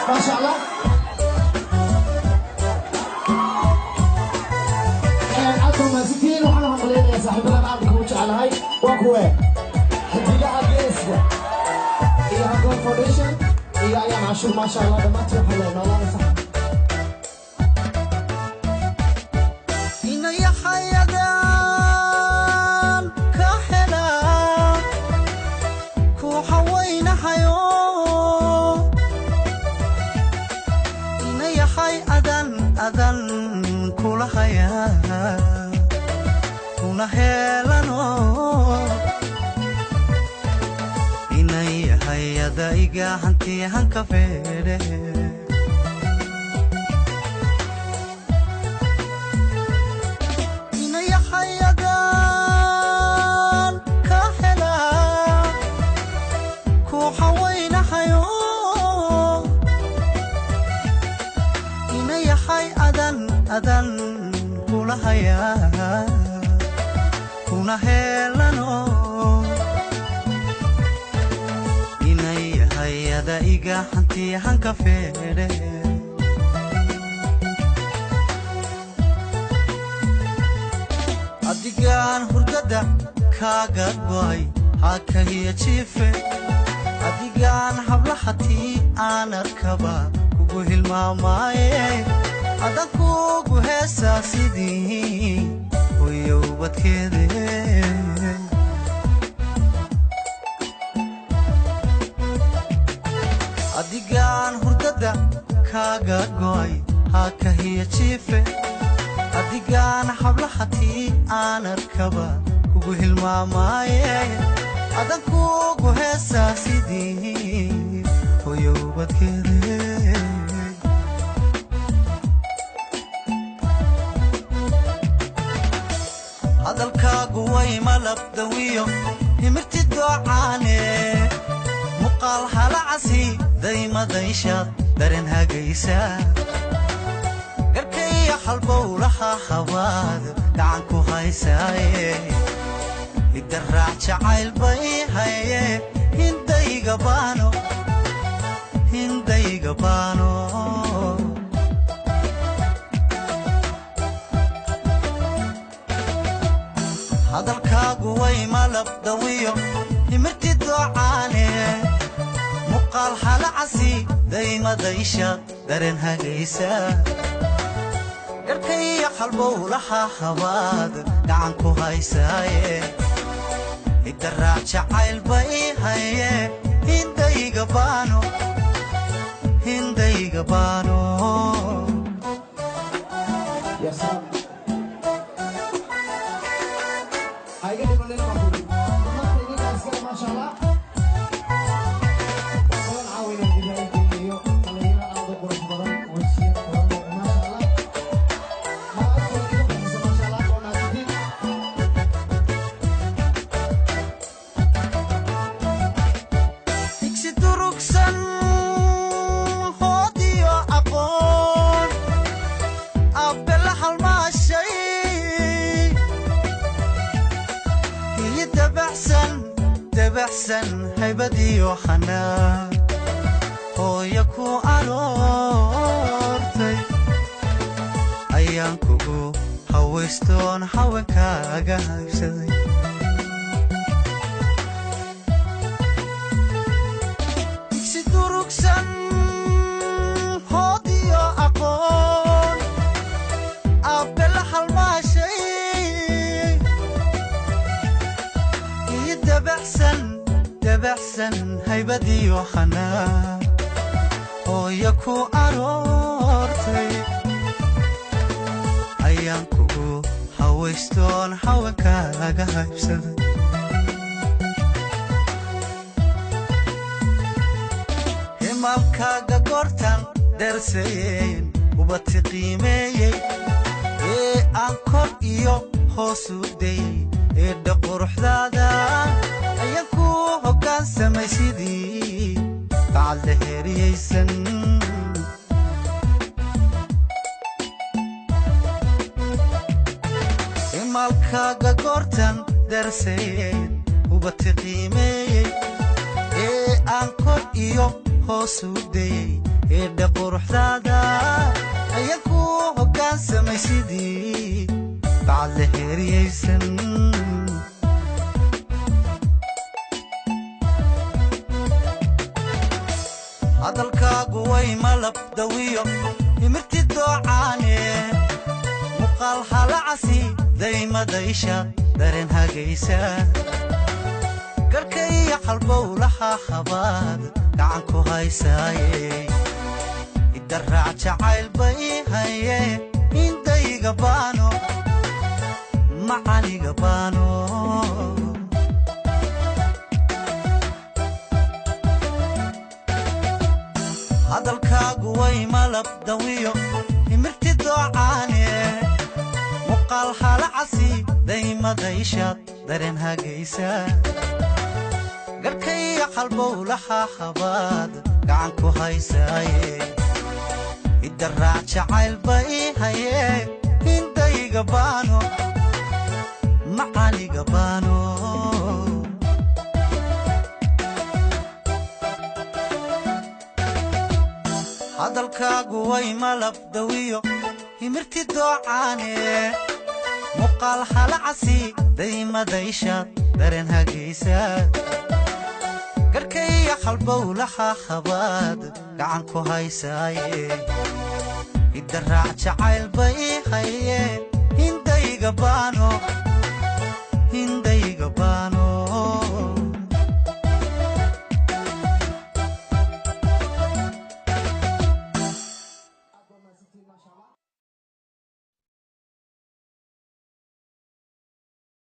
Maasha Allah. Aad baa mahadsantihiin. Waxaan hambaleynayaa saaxiibadan aad kugu jeclahay, waa kuwe Xidigaha Geeska iyo Hagoon Foundation iyo Ayaan Cashuur. Maasha Allah, dhammaantiin waxaa leeyahay noolaada sax. Inayaxayadan ka helaa ku hawaynahayo, inayaxay adan adan kula hayaa kuna heelano, inayahayada iga hanti hanka feedhe. Inayaxayadan ka helaa ku hawaynahayo, inayaxay adan adan kula hayaa kuna heelano, inayahayada iga hanti hanka feedhe. Adigaan hurdada kaaga go'ay hakahiya jiife, adigaan hablahatii aan arkaba kugu hilmaamaaye, adan kugu heesaa sidii hoyowbadkeede. Adigaan hurdada kaaga go'ay hakahiya jiife, adigaan hablahatii aan arkaba kugu hilmaamaaye, adan kugu heesaa sidii hoyowbadkeede. Hadalkaagu way malabdawiyo himirti doocaane, muqaal halacasi daymadayshaad dareen hagaysa, garkaiyo halbowlaha habaad gacan ku haysaaye, hidaraac jacayl bay haye, hindayga baano, hindayga baano. Hadalkaagu way malabdawiyo himirti doocaane, muqaal halacasi daymadaysha dareen hagaysa, garkaiyo halbowlaha habaad gacan ku haysaaye, hidaraac jacayl bay haye, hindayga baano, hindayga baano. Ya salaam. Ha iga dhimanina baan ku yidhi. Maanta idinkaa iskale, maasha Allah. Balan caawina idin geeyo dhalinyaro aad u qurux badan, wejiyo furan, maasha Allah. Malaa'igta iga bixisa, maasha Allah, waa mahadsantiin. Higsi durugsan hoodiyo aqoon abbe la halmaashay, hiyi dabacsan dabacsan haybadiyo xanaa hooya ku aroortay, ayaan kugu hawaystoon haweenkaaga haybsaday. Si durugsan hoodiyo aqoon abbe la halmaashay, iyo dabacsan dabacsan haybadiyo xanaa hooya ku aroortay, ayaan kugu hawaystoon haweenkaaga haybsaday. Himaalkaaga goortan darsayeen ubati qiimeeyey ee aan kor iyo hoos u dayey eedha quruxdaada, ayaan ku hoggaansamay sidii bacad la heriyaysan. Himaalkaaga goortan darsayeen ubati qiimeeyey ee aan kor iyo hoos u dayey Eedha quruxdaada ayaa ku hoggaansamay sidii bacad la heeriyaysan. Hadalkaagu way malab dawiyo imirti doocaane, muqaal halacasi daymadaysha dareen hagaysa, garhka iyo xalbowlaha habaad gacan ku haysaaye. Idaraac jacayl bay haye, indayga baano macaniga baano. Hadalkaagu way malab dawiyo imirti doocaane, muqaal halacasi daymadayshaad dareen hagaysa, garhka iyo xalbowlaha habaad gacan ku haysaaye. Idaraac jacayl bay haye, indayga baano macaniga baano. Hadalkaagu way malab dawiyo himirti doocaane, muqaal halacasi daymadayshaad dareen hagaysa, garhka iyo xalbowlaha habaad gacan ku haysaaye. Idaraac jacayl bay haye, indayga baano.